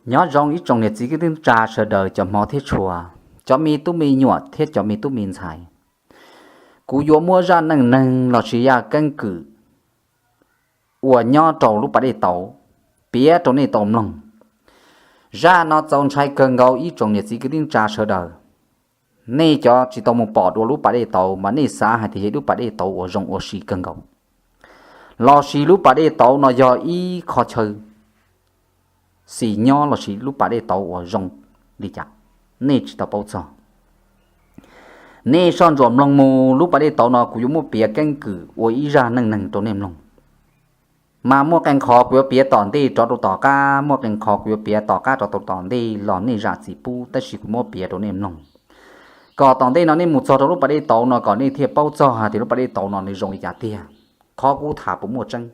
Nyob zoo ib tsoom niam txiv kwv tij neej tsa sawv daws cov hmov thiab tshua, cov me tub me nyuam thiab cov me tub me ntxhais. Kuv yuav muab zaj neej neeg lossis yaj keeb kwm uas nyob rau lub pas dej tauv piav rau nej tau mloog. Zaj no txaus ntshai kawg nkaus ib tsoom niam txiv kwv tij neej tsa sawv daws. Nej cov tsis tau mus pom dua lub pas dej tauv mas nej xav hais tias yog lub pas dej tauv uas zoo ua si kawg nkaus, lossis lub pas dej tauv no yog ib qho chaw xis nyob lossis lub pas dej tauv uas zoo li cas, nej tsis tau paub txog. Nej soj ntsuam mloog mus, lub pas dej tauv no kuv yuav muab piav keeb kwm ua ib zaj neej neeg rau nej mloog. Mas muaj qee qhov kuv yuav piav tom ntej rov rau tom qab, muaj qee qhov kuv yuav piav tom qab rov rau tom ntej los nej zam txim pub, tab sis kuv muab piav rau nej mloog, kom tom ntej no nej mus txog rau lub pas dej tauv no kom nej thiaj paub txog hais tias lub pas dej tauv no nws zoo li cas tiag, qhov kuv tham puas muaj tseeb.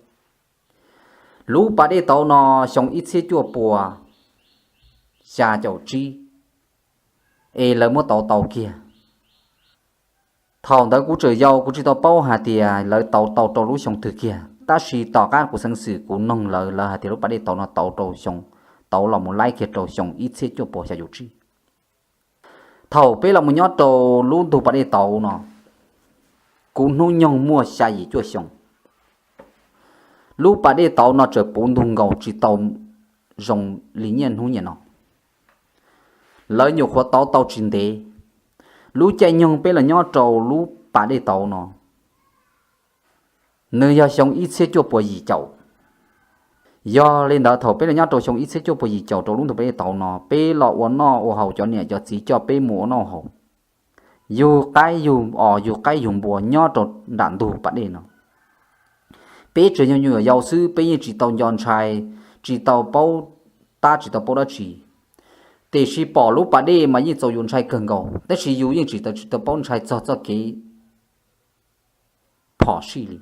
Lub pas dej tauv no xyoo ib txhiab cuaj puas xya caum tsib es lawv muab tauv tau kiag. Thaum ntawd kuv tseem yau, kuv tsis tau paub hais tias lawv tauv tau rau lub xyoo twg kiag, tab sis tom qab kuv xeev xwm kuv noog lawv, lawv hais tias lub pas dej tauv no tauv rau xyoo, tauv los mus laib kiag rau xyoo ib txhiab cuaj puas xya caum tsib. Thaum peb los mus nyob rau lub ntug pas dej tauv no, kuv hnub nyoog muaj xya yim cuaj xyoo. Lub pas dej tauv no tseem puv ntug nkaus tsis tau zoo li niaj hnub niaj no. Lawv nyuam qhuav tauv tau tsis ntev. Lub caij nyoog peb los nyob rau lub pas dej tauv no, nws yog xyoo ib txhiab cuaj puas yim caum. Yog li ntawd thaum peb los nyob rau xyoo ib txhiab cuaj puas yim caum rau lub ntug pas dej tauv no, peb los ua noj ua haus, cov niam cov txiv coj peb mus ua noj haus, yug qaib yug os, yug qaib yug npua nyob rau nram ntug pas dej no. Peb tseem yog nyuam yaus xwb, peb yeej tsis tau nco ntshai, tsis tau paub tab tsis tau paub dab tsi. Tiam sis pom lub pas dej mas yeej txaus yus ntshai kawg nkaus, tab sis yus yeej tsis tau, tsis tau paub ntshai txog txoj kev phom sij li.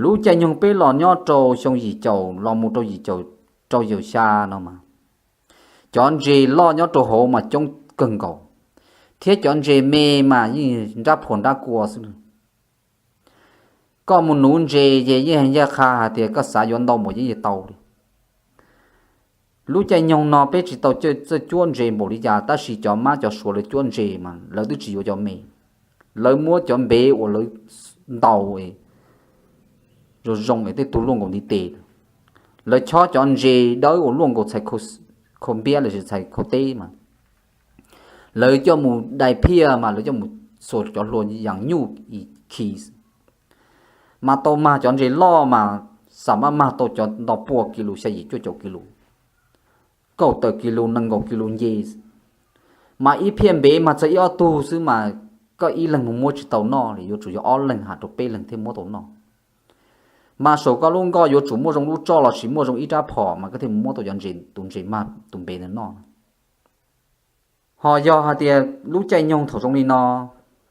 Lub caij nyoog peb los nyob rau xyoo yim caum los mus rau yim caum rau yim caum xya no mas, cov ntses loj nyob rau hauv mas coob kawg nkaus, thiab cov ntses me mas yeej nrab phuam nrab kua xwb. Koj mus nuv ntses ces yeej ncaj qha hais tias koj xav yuav ntau npaum yeej tau li. Lub caij nyoog no peb tsis tau txawj cuab ntses npaum li cas, tab sis cov mab cov suav lawv cuab ntses mas lawv twb tsis yuav cov me, lawv muab cov npev uas lawv ntaus zoo zoo es tej tug luaj nkaus ntiv tes, lawv chob cov ntses dawb uas luaj nkaus txhais khau npiab lossis txhais khau teb mas lawv coj mus dai phiaj mas lawv coj mus xuas cov hlua yas nyuj khi, mas tau mag cov ntses loj mas xam maj mag tau cov nto pua kis lus, xya yim cuaj caum kis lus, kaum tawm kis lus, nees nkaum kis lus nce. Mas ib phiaj npev mas txog ib ob tug xwb mas koj ib leeg mus muab tsis tau noj li, yuav tsum yog ob leeg has rau peb leeg thiaj muab tau noj. Mas saum koj lub nkoj yuav tsum muaj zoo lub tsoj lossis muaj zoo ib rab phom mas koj thiaj mus muab tau cov ntses, tus ntses mag tus npev ntawd noj. Ho yog hais tias lub caij nyoog thaum zoo li no,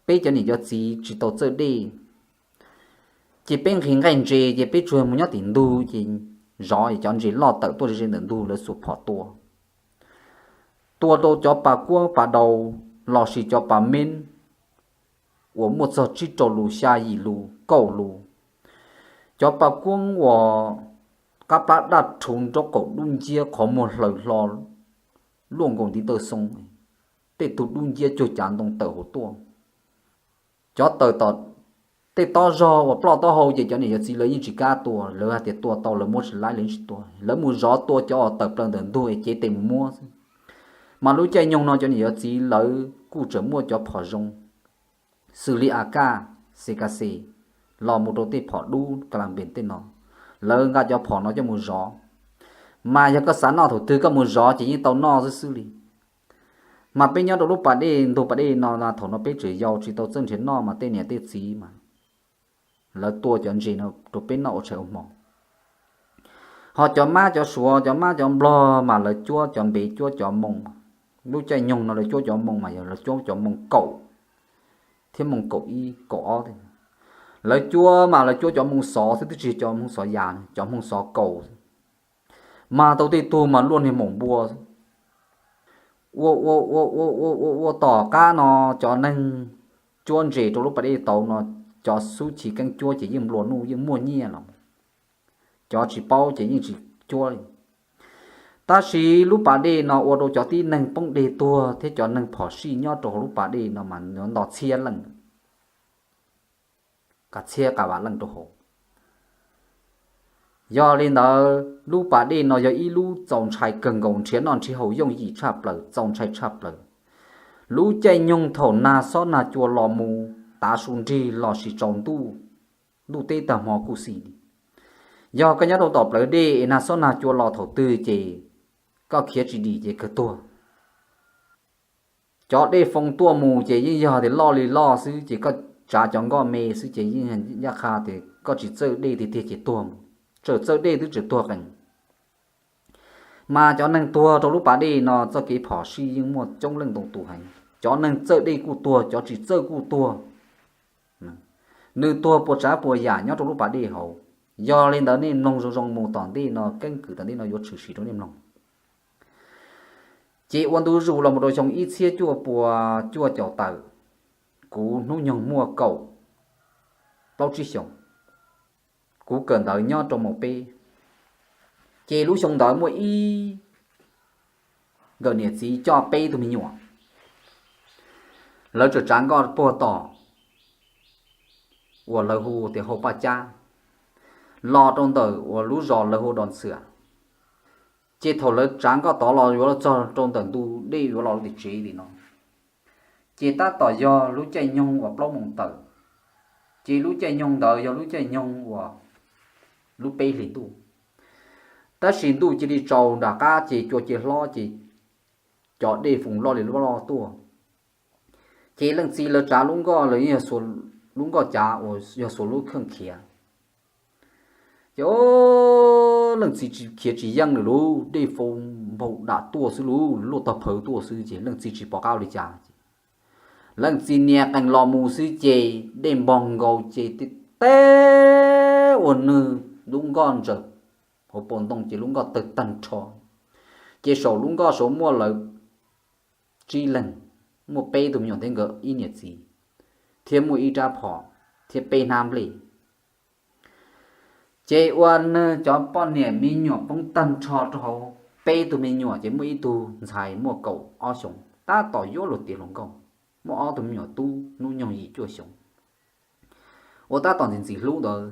peb cov niam cov txiv tsis tau txawj dej, ces peb nqhis nqaij ntses ces peb tsuas mus nyob tim ntug ces zov es cov ntses loj tawm tuaj ze ze ntawm ntug lawv xuas phom tua, tua rau cov pas kuab pas daus lossis cov pas meb uas muaj txog tsib rau lus, xya yim lus, kaum lus. Cov pas kuab uas qab plab daj rhuv nraub qaum dub nciab qhov muag hlaws hlo luaj nkaus ntiv taw xoo, tej tug dub nciab cuag cav ntoo tawm hauv tuaj. Cov tawm tom tej tob zog uas ploj taub hau ces cov niam cov txiv lawv yeej tsis kam tua, lawv hais tias tua tau lawv muab tsis laib lawv yeej tsis tua, lawv mus zov tua cov uas tawm plaws ntawm ntug es cev tes mus muab xwb. Mas lub caij nyoog no cov niam cov txiv lawv kuj tseem muaj cov phom zoo, xws li a kaj, xes kas xes, los mus rau tej phom dub ka las npes tej no, lawv nqa cov phom no coj mus zov. Mas yog koj xav noj thaum twg koj mus zov ces yeej tau noj xwb xwb li. Mas peb nyob rau lub pas dej, ntug pas dej no thaum no peb tseem yau tsis tau txawj nrhiav noj mas tej niam tej txiv mas lawv tua cov ntses no rau peb noj ua tshais ua hmo. Ho cov mab cov suav, cov mab cov nplog mas lawv cuab cov npev cuab cov moo. Lub caij nyoog no lawv cuab cov moo mas yog lawv cuab cov moo kaum thiab moo kaum ib kaum ob. Lawv cuab mas lawv cuab cov moo xov xwb, twb tsis yog cov moo xov yas, cov moo xov kaus. Mag tau tej tug mas luaj niag maum npua. Ua ua ua ua ua ua ua tom qab no, cov neeg cuab ntses rau lub pas dej tauv no, cov xub chiv keeb cuab ces yeej nplua nuj yeej muaj nyiaj los, cov tsis paub ces yeej tsis cuab li. Tab sis lub pas dej no ua rau cov tib neeg poob deg tuag thiab cov neeg phom sij nyob rau hauv lub pas dej no mas yuav nto txhiab leej, kav txhiab kav vam leej rau hauv. Yog li ntawd lub pas dej no yog ib lub txaus ntshai kawg nkaus, nrhiav noj nrhiav haus yooj yim tshaj plaws, txaus ntshai tshaj plaws. Lub caij nyoog thaum nag xob nag cua los mus tav su nrig los sis tsaus ntuj, ntuj teb tag hmo kuj xis li. Yog koj nyob rau tom plawv dej es nag xob nag cua los thaum twg ces koj khiav tsis dim ces kawg tuag. Cov dej foo tuaj mus ces yeej yog tias loj li loj xwb ces koj tsav cov nkoj me xwb ces yeej ncaj qha tias koj tsis txawj dej tiag tiag ces tuag mus, txawm txawj dej twb tseem tuag qees. Mas cov neeg tuag rau lub pas dej no txoj kev phom sij yeej muaj coob leej ntau tus heev. Cov neeg txawj dej kuj tuag, cov tsis txawj kuj tuag. Nws tuag puas tsav puas yam nyob rau lub pas dej hauv. Yog li ntawd nej mloog zoo zoo mus tom ntej no, keeb kwm tom ntej no yuav tshwm sim rau nej mloog. Ces ua ntu zus los mus rau xyoo ib txhiab cuaj pua cuaj caum tawm, kuv hnub nyoog muaj kaum plaub tsib xyoos, kuv kawm ntawv nyob rau mos peb. Ces lub xyoo ntawd muaj ib nkawm niam txiv coj peb tug me nyuam, lawv tseem tsav nkoj puag tom uas lawv hu tias hau paj cab, los rau ntawm uas lub zos lawv hu dos ntxhias. Ces thaum lawv tsav nkoj tod los yuav txog rau ntawm ntu dej yuav los rau tim tsev li no, ces tab tom yog lub caij nyoog uas plaub moos tawm. Ces lub caij nyoog ntawd yog lub caij nyoog uas lub peb hlis ntuj, tab sis ntuj cia li tsaus nram qab ces cua cia hlob ces cov dej foos loj li loj tuaj. Ces leej txiv lawv tsav lub nkoj, lawv yeej yog lub nkoj cav uas yog xuas lub kheej khiav. Ces leej txiv khiav tsis yeej lawm, lub dej foos npau dam tuaj xwb, lub luaj tog phawv tuaj xwb ces leej txiv tsis pom qab ua li cas. Leej txiv nias qees los mus xwb ces dej npog nkaus ces teb ua nwg lub nkoj ntsaws hauv paus ntoo ces lub nkoj tawg tag nrho. Ces saum lub nkoj saud muaj lawv tsib leeg, muaj peb tug me nyuam thiab nkawd ib niam txiv, thiab muaj ib rab phom thiab peb hnab nplej. Ces ua nwg cov poj niam me nyuam poob tag nrho rau hauv. Peb tug me nyuam ces muaj ib tug ntxhais muaj kaum ob xyoos tab tom yuav luag tiav hluas nkauj, muaj ob tug me nyuam tub hnub nyoog yim cuaj xyoos uas tab tom ntxim ntxim hlub ntawd.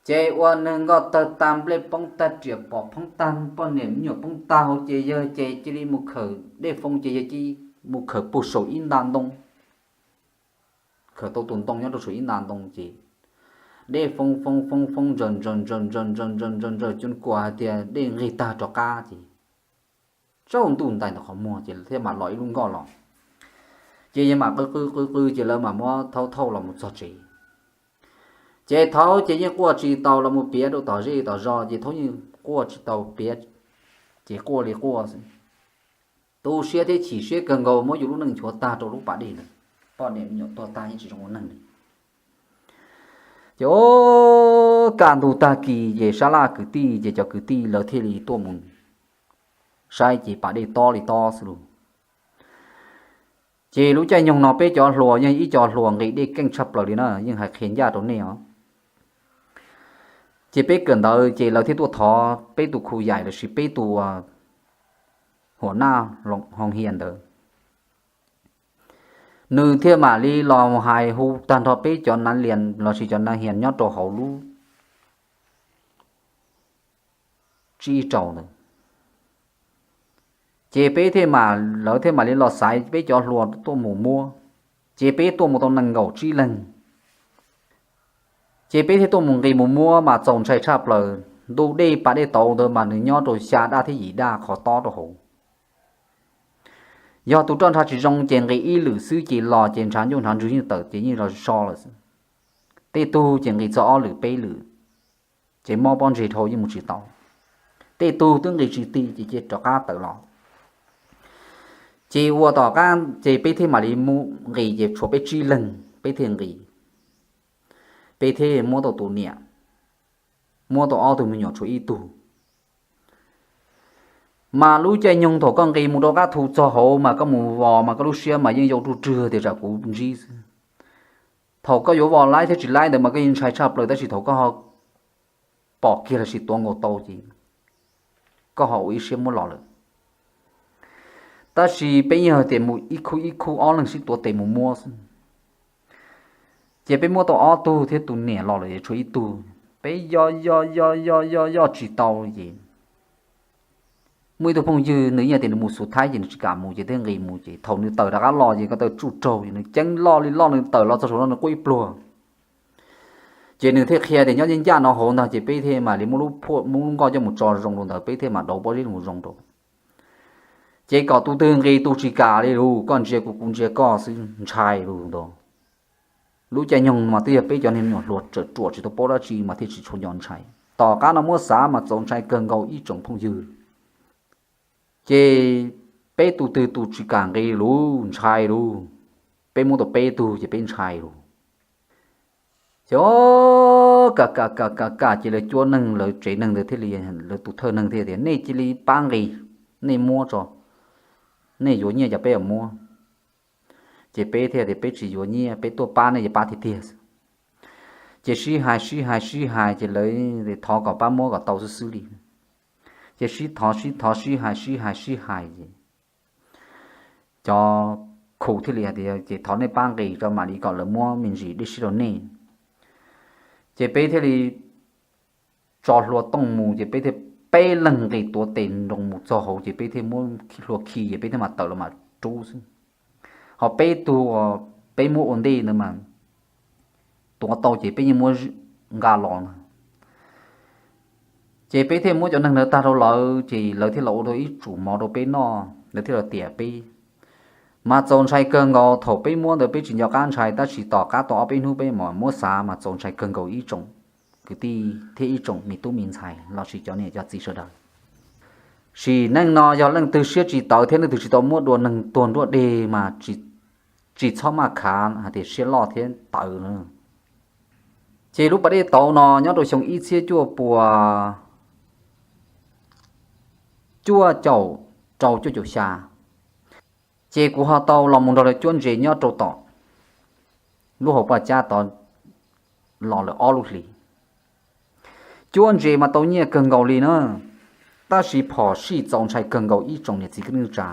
Ces ua nwg nkoj tawg tag, nplej poob tag, riam phom poob tag, poj niam me nyuam poob tag hauv ces yawg ces cia li mus khawm dej foo ces yawg cia li mus khawm puag saum ib nta ntoo. Khawm tau tus ntoo nyob rau saum ib nta ntoo ces dej foo foo foo foo ntsaws ntsaws ntsaws ntsaws ntsaws ntsaws ntsaws ntsaws cua kuas hais tias dej nqig tag rov qab ces tsaus ntuj ntais ntawm qhov muag ces thiaj mam los ib lub nkoj los. Ces yawg mam qw qw qw qw ces lawv mam muab thaub thauj los mus txog tsev. Ces thaub ces yeej quaj tsis tau los mus piav rau tom zej tom zos ces thaub yeej quaj tsis tau piav, ces quaj li quaj xwb. Tu siab thiab chim siab kawg nkaus, muab yus lub neej nchuav tag rau lub pas dej ntawd, poj niam me nyuam tuag tag yeej tsis zoo ua neeg li. Ces kaj ntug tag kis ces sab laj kwv tij ces cov kwv tij lawv thiaj li tuaj mus saib ces pas dej tob li tob xwb lauj. Ces lub caij nyoog no peb cov hluas yeej ib co hluas nqis dej keej tshaj plaws li na, yeej hais qhia ncaj rau nej os. Ces peb kawm ntawv ces lawv thiaj tuaj thov peb tus khu yaim lossis peb tus huam naj hoo hia ntawd, nws thiaj mam li los hais hu tag nrho peb cov nav lias lossis cov nav hias nyob rau hauv lub tsib rau ntawd. Ces peb thiaj mam, lawv thiaj mam li los xaiv peb cov hluas tuaj mus muab. Ces peb tuaj mus tau nees nkaum tsib leeg. Ces peb thiaj tuaj mus nqis mus muab mas txaus ntshai tshaj plaws. Ntu dej pas dej tauv ntawd mas nws nyob rau xya daj thiab yim daj qhov tob rau hauv. Yog tus roj ntsha tsis zoo ces nqis ib lwm xwb ces los ces ntshav ncuj ntshav ntswg yeej tawm ces yeej los so lawm xwb. Tej tug ces nqis txog ob lwm peb lwm, ces mob pob ntseg dhau yeej mus tsis tau. Tej tug twb nqis tsis ti ces cia rov qab tawm los. Ces ua tom qab ces peb thiaj mam li nqis ces tshuav peb tsib leeg peb thiaj nqis. Peb thiaj muab tau tus niam, muab tau ob tug me nyuam tshuav ib tug. Mas lub caij nyoog thaum koj nqis mus rau qab thu txog hauv mas koj mus vos mas koj lub siab mas yeej yau ruj rwg tias tsam kuv ntsib xwb. Thaum koj yuav vos laib thiab tsis laib ntawd mas koj yeej ntshai tshaj plaws, tab sis thaum koj pom kiag lossis tuav nkaus tau ces koj ho ua ib siab muab los lawm. Tab sis peb yeej tias mus ib khub ib khub ob leeg sib tuav tes mus muab xwb. Ces peb muab tau ob tug thiab tus niam los lawm tshuav ib tug. Peb yoj yoj yoj yoj yoj yoj tsis tau ces muaj ib tug phooj ywg nws yeej tias nws mus xuv thaib ces nws tsis kam mus ces thiaj nqis mus ces thaum nws tawm rov qab los ces ko taw tsuj raug es nws ceeb loj li loj, nws tawm los txog saum no nws quaj ib pluag. Ces nws thiaj qhia tias nyob ncaj ncaj no hauv ntag ces peb thiaj mam li muab lub phuaj muab lub nkoj coj mus tso zoo rau ntawd peb thiaj mam dauv pob zeb mus zoo rau. Ces kom tus twg nqis tus tsis kam li lus, koj ntsia kuv kuv ntsia koj xwb ntshai lus ntag. Lub caij nyoog mas twb yog peb cov niag me nyuam hluas tsawm ruam tsis tau paub dab tsi mas thiaj tsis tshua nco ntshai. Tom qab no muab xav mas txaus ntshai kawg nkaus ib tsoom phooj ywg. Ces peb tus twg tus tsis kam nqis lus ntshai lus, peb muab tau peb tug ces peb ntshai lus. Ces o, kam kam kam kam kam ces lawv cuab neeg lawv tsev neeg ntawd thiaj li, lawv tus thawj neeg thiaj tias nej cia li pab nqis, nej muab tso, nej yuav nyiaj cov peb yuav muab. Ces peb thiaj tias peb tsis yuav nyiaj, peb tuaj pab nej ces pab tiag tiag. Ces sib hais sib hais sib hais ces lawv thov kom pab muab kom tau xwb xwb li. Ces sib thov sib thov sib hais sib hais sib hais ces cov khu thiaj li hais tias ces thov nej pab nqis tso mam li kom lawv muab me ntsis dej siab rau nej. Ces peb thiaj li tso hlua tooj mus ces peb thiaj peb leeg nqis tuav tes nroo mus txog hauv ces peb thiaj muab hlua khi ces peb thiaj mam tawm los mam rub xwb. Ho peb tug uas peb muab ua ntej ntawd mas tuav tau ces peb yeej muab nqa los na. Ces peb thiaj muab cov neeg ntawd tag rau lawv ces lawv thiaj los ua rau ib tsum mov rau peb noj, lawv thiaj los tiam peb. Mas txaus ntshai kawg nkaus, thaum peb muab ntawd peb tsis nco qab ntshai tab sis tom qab tau ob peb hnub peb mam muab xav mas txaus ntshai kawg nkaus ib tsoom kwv tij thiab ib tsoom me tub me ntxhais los sis cov niam cov txiv sawv daws. Sim neej no yog leej twg siab tsis tawv thiab leej twg tsis tau muab dua neeg tuag nruab deg mas tsis txhob maj khav hais tias siab loj thiab tawv na. Ces lub pas dej tauv no nyob rau xyoo ib txhiab cuaj puas cuaj caum rau cuaj caum xya, ces kuv ho tau los mus nrog lawv cuab ntses nyob rau tom lub hauv paj cab tod los lawm ob lub hlis. Cuab ntses mas tau nyiaj kawg nkaus li na, tab sis phom sij txaus ntshai kawg nkaus ib tsoom niam txiv kwv tij neej tsa.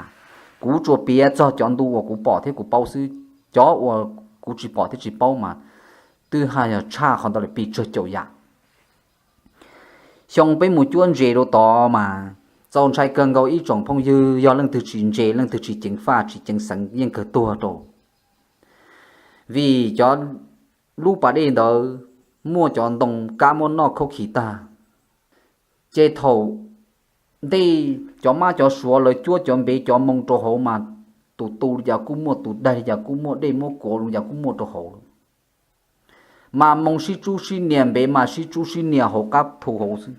Kuv tsuas piav txog cov ntu uas kuv pom thiab kuv paub xwb, cov uas kuv tsis pom thiab tsis paub mas twb haj yog tshaj qhov ntawd lawm pes tsawg caum yam. Xyoo peb mus cuab ntses rau tod mas txaus ntshai kawg nkaus ib tsoom phooj ywg, yog leej twg tsis ntse leej twg tsis ceev faj tsis ceev xeev yeej kawg tuag rau. Vim cov lub pas dej ntawd muaj cov ntoo kab muab noj khaub khi tag. Ces thaum ntej cov mab cov suav lawv cuab cov npev cov moo rau hauv mas tus tu li cas kuj muaj, tus daig li cas kuj muaj, dej muab kuav li cas kuj muaj rau hauv. Mas moo sib tsub sib nias, npev mas sib tsub sib nias hauv qab thu hauv xwb.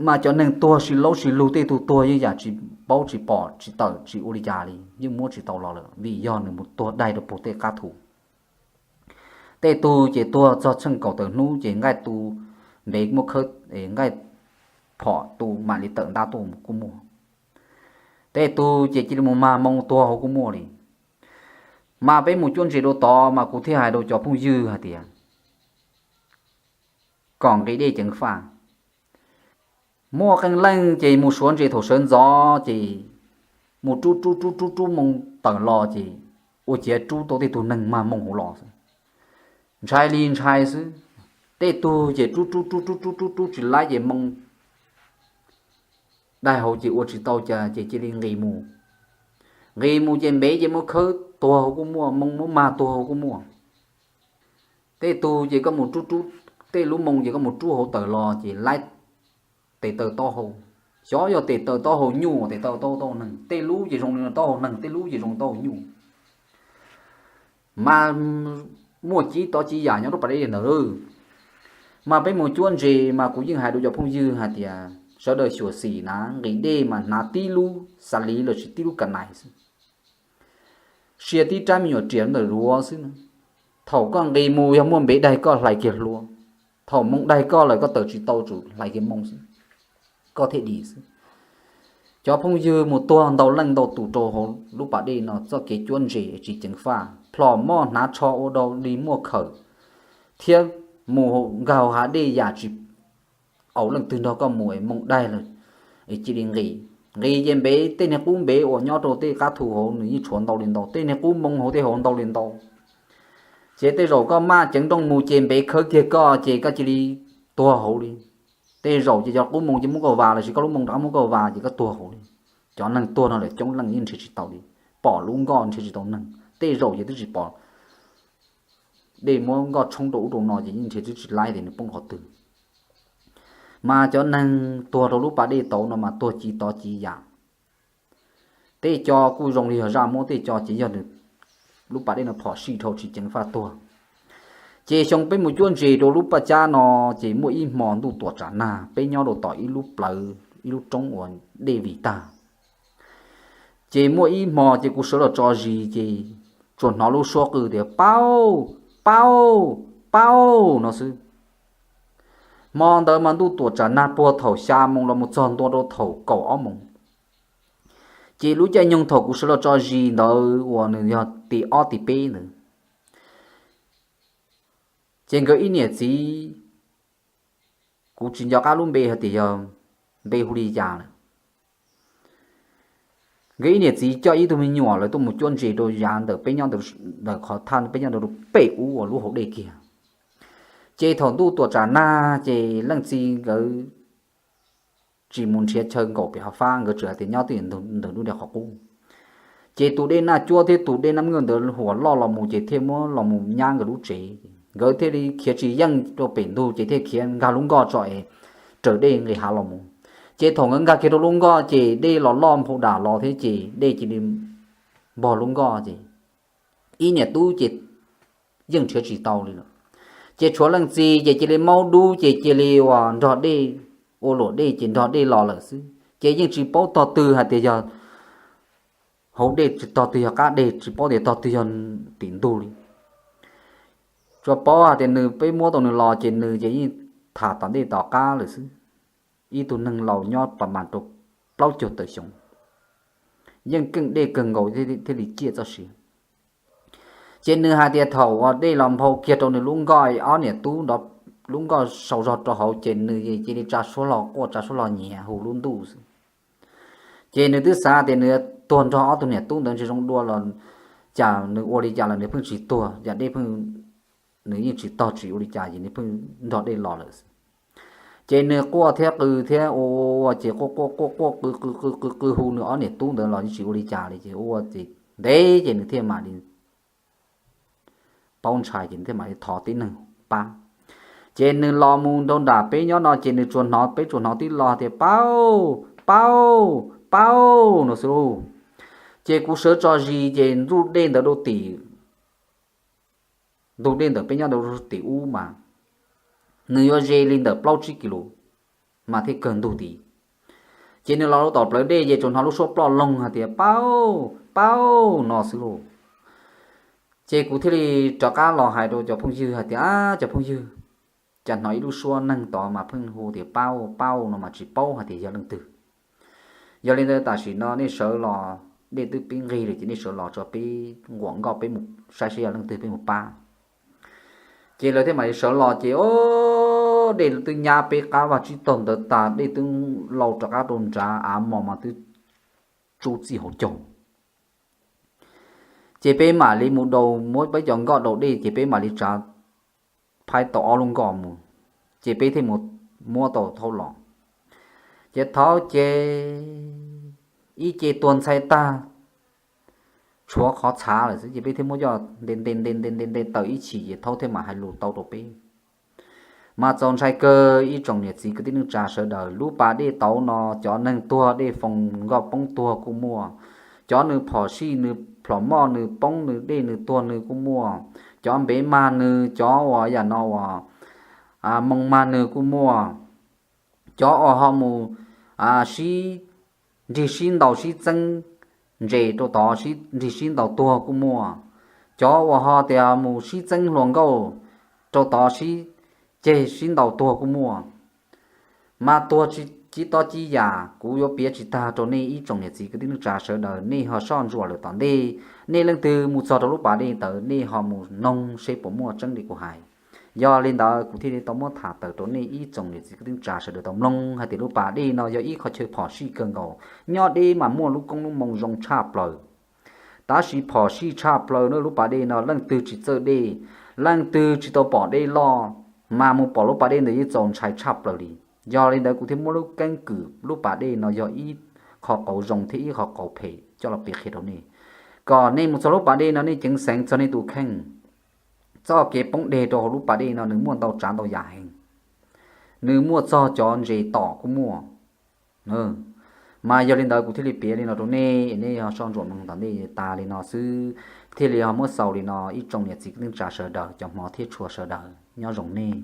Mas cov neeg tuag sib laub sib lug, tej tug tuag yeej yam tsis paub tsis pom tsis tawm tsis ua li cas li, yeej muab tsis tau los lawm vim yog nws mus tuag daig rau puag tej qab thu. Tej tug ces tuag txog tsheej kaum tawm hnub ces nqaij tu, npev muab khawb, nqaij phom tu mam li tawm ntab tuaj kuj muaj. Tej tug ces cia li mus mag moo tuag hauv kuj muaj li. Mas peb mus cuab ntses rau tod mas kuv thiaj hais rau cov phooj ywg hais tias kom nqi dej ceev faj. Muaj qee leej ces mus suav ntses thaum sawv ntxov ces mus rub rub rub rub rub moo tawm los ces ua ciav rub tau tej tug neeg mag moo hauv los xwb. Ntshai li ntshai xwb. Tej tug ces rub rub rub rub rub rub rub tsis laib ces moo daig hauv ces ua tsis tau cas ces cia li nqis mus. Nqis mus ces npev ces muab khawb tuag hauv kuj muaj, moo muab mag tuag hauv kuj muaj. Tej tug ces koj mus rub rub, tej lub moo ces koj mus rub hauv tawm los ces laib tes taw taub hau. Xyov yog tes taw taub hau nyuj, tes taw taub hau neeg, tej lub ces zoo li taub hau neeg, tej lub ces zoo taub hau nyuj. Mas muaj cib tod cib yam nyob rau pas dej ntawd. Mas peb mus cuab ntses mas kuv yeej hais rau cov phooj ywg hais tias sawv daws xyuam xim na, nqis dej mas hnav tib lub xas liv lossis tib lub ka nais xwb, sia tib rab me nyuam riam ntawm duav xwb. Thaum koj nqis mus yog muaj npev daig koj hlais kiag hlua, thaum moo daig koj lawm koj tawm tsis tau tsum hlais kiag moo xwb, koj thiaj dim xwb. Cov phooj ywg mus tuag ntau leej ntau tus rau hauv lub pas dej no txoj kev cuab ntses tsis ceev faj, plhom moj hnav tsho ua dau li muaj khawm, thiab mus nkag hauv hav dej yam tsis aus leej twg nrog koj mus es moo daig lawm, Cia li nqis, nqis ces npev, tej niag qub npev uas nyob rau tej qab thu hauv nws yeej tshuav ntau li ntau, tej niag qub moo hauv tej hauv ntau li ntau. Ces tej zaum koj maj ceev nrooj mus ces npev khawb kiag koj ces koj cia li tuag hauv li. Tej zaum ces cov qub moo ces muab koj vas los sis koj lub moo rov qab muab koj vas ces koj tuag hauv li. Cov neeg tuag no lawm coob leej yeej nrhiav tsis tau li, pom lub nkoj nrhiav tsis tau neeg, tej zaum ces twb tsis pom dej muab nkoj tshoob rau ub rau no ces yeej nrhiav twb tsis laib tias nws poob qhov twg. Mas cov neeg tuag rau lub pas dej tauv no mas tuag ci tov ci yam. Tej co kuj zoo li yog zaj muab, tej co ces yog nws lub pas dej no phom sij dhau tsis ceev faj tuag. Ces xyoo peb mus cuab ntses rau lub pas cab no, ces muaj ib hmo ntuj tuam tsam nag, peb nyob rau tom ib lub plawv ib lub roob uas dej vim tag. Ces muaj ib hmo ces kuv sawv los tso zis ces tsuas hnov lub suab qw tias pauj, pauj, pauj no xwb. Hmo ntawd mas ntuj tuam tsam nag puag thaum xya moo los mus txog ntua rau thaum kaum ob moo. Ces lub caij nyoog thaum kuv sawv los tso zis ntawd uas nws yog ti ob ti peb ntawd, ces nkawd ib niam txiv, kuv tsis nco qab lub npe hais tias yog npe hu li cas lawm. Nkawd ib niam txiv coj ib tug me nyuam lawv tuaj mus cuab ntses rau yav ntawm peb nyob ntawd, ntawm qhov thaj peb nyob ntawd rau pem ub uas lub hauv dej kiag. Ces thaum ntuj tuam tsam nag ces leej txiv nkawd tsis mus nrhiav chaw nkaum pem hav fab, nkawd tseem hais tias nyob twj ywm ntawm lub dej qhov qub. Ces tus dej Naj Cuab thiab tus dej Naj Mwj Nkauj ntawd huam loj los mus ces thiaj muab los mus nyab nkawd lub tsev. Nkawd thiaj li khiav tsis yeej rau pem ntug ces thiaj khiav nkag lub nkoj tso es raws dej nqis hav los mus. Ces thaum nkawd nkag kiag rau lub nkoj ces dej los loj nphau dam los thiab ces dej cia li npog lub nkoj ces ib niam tub ces yeej nrhiav tsis tau li lawm. Ces tshuav leej txiv ces cia li maub dub ces cia li uas nrog dej, ua luam dej ces nrog dej los lawm xwb ces yeej tsis paub tog twg hais tias yog hauv dej, tsis tog twg yog qab deg, tsis paub tias tog twg yog tim ntug li. Tsuas paub hais tias nws, peb muab tau nws los ces nws ces yeej tham tom ntej tom qab lawm xwb. Ib tug neeg laus nyob pas mas rau plaub caug tawm xyoo, yeej keej dej kawg nkaus thiaj li ciaj txoj sia. Ces nws hais tias thaum uas dej los nphau kiag rau nws lub nkoj, ob niam tub nrov lub nkoj sau zog rau hauv ces nws cia li tsa suab hlo quaj tsa suab hlo nyiav hu lub ntuj xwb. Ces nws twb xav tias nws tuag nrog ob tug niam tub ntawd ntshe zoo dua los cas, nws ua li cas los nws pheej tsis tuag, yam dej pheej, nws yeej tsis tog tsis ua li cas ces nws pheej nrog dej los lawm xwb. Ces nws quaj thiab qw thiab ua ua ces quaj quaj quaj quaj qw qw qw qw qw hu nws ob niam tub ntawd los yeej tsis ua li cas li ces ua ces ntev ces nws thiaj mam li paub ntshai ces nws thiaj mam li thov tib neeg pab. Ces nws los mus rau nram peb nyob no ces nws tsuas hnov, peb tsuas hnov tib lo tias pauj, pauj, pauj no xwb lauj. Ces kuv sawv tso zis ces ntug dej ntawd rau tim, ntug dej ntawm peb nyob rau tim ub mas nws yuav ze li ntawm plaub tsib kis lus mas thiaj kawg ntug tid. Ces nws los rau tom plawv dej ces tsuas hnov lub suab ploj loog hais tias pauj, pauj no xwb lauj. Ces kuv thiaj li rov qab los hais rau cov phooj ywg hais tias, ab, cov phooj ywg, cas hnov ib lub suab neeg tod mas pheej hu tias pauj, pauj no mas tsis paub hais tias yog leej twg. Yog li ntawd tam sim no nej sawv los, dej twb pib nqig lawm ces nej sawv los tso peb nquam nkoj peb mus saib seb yog leej twg peb mus pab. Ces lawv thiaj mam li sawv los ces, o, dej twb nyab peb qab vaj tsib taug ntawd tas, dej twb laus rov qab rau nrad, av mos mas twb tsub txij hauv caug. Ces peb mam li mus daus, muab peb cov nkoj daus dej ces peb mam li tsav, phaib tau ob lub nkoj mus, ces peb thiaj mus muab tau thaub los. Ces thaub ces ib ce tuag ntxhai tag, tshuav qhov txhav lawm xwb ces peb thiaj muab coj nte nte nte nte nte nte tawm ib chim ces thaub thiaj mam hais lus tau rau peb. Mas txaus ntshai kawg ib tsoom niam txiv kwv tij neej tsa sawv daws, lub pas dej tauv no cov neeg tuag dej foos nkoj poob tuag kuj muaj, cov nws phom sij nws plhom moj nws poob nws dej nws tuag nws kuj muaj, cov npev mag nws, cov uas yam no uas moo mag nws kuj muaj, cov uas ho mus sib nrig sib ntaus sib txeeb ntses rau tod, nrig sib ntaus tuag kuj muaj, cov uas ho tias mus sib txeeb hluas nkauj rau tod sib ceg sib ntaus tuag kuj muaj. Mas tuag ci tov ci yam kuv yuav piav tsis tag rau nej ib tsoom niam txiv kwv tij neej tsa sawv daws, nej ho soj ntsuam lawm tom ntej, nej leej twg mus txog rau lub pas dej ntawd nej ho mus noog seb puas muaj tseeb li kuv hais. Yog li ntawd kuv thiaj li tau muab tham tawm rau nej ib tsoom niam txiv kwv tij neej tsa sawv daws tau mloog hais tias lub pas dej no yog ib qho chaw phom sij kawg nkaus. Nyob deb mas muaj lub koob lub moo zoo tshaj plaws. Tab sis phom sij tshaj plaws na, lub pas dej no leej twg tsis txawj dej, leej twg tsis tau pom dej loj, mas mus pom lub pas dej ntawd yeej txaus ntshai tshaj plaws li. Yog li ntawd kuv thiaj muab lub keeb kwm lub pas dej no yog ib qho qauv zoo thiab ib qho qauv phem coj los piav qhia rau nej, kom nej mus txog lub pas dej no nej ceev xeev txog nej tus kheej. Txoj kev poob deg rau hauv lub pas dej no nws muaj ntau tsav ntau yam heev, nws muaj txog cov ntses tom kuj muaj. Mas yog li ntawd kuv thiaj li piav li no rau nej, nej ho soj ntsuam mloog tom ntej tas li no xwb, thiaj li ho muab xaus li no. Ib tsoom niam txiv kwv tij neej tsa sawv daws, cov hmov thiab tshua sawv daws, nyob zoo nej.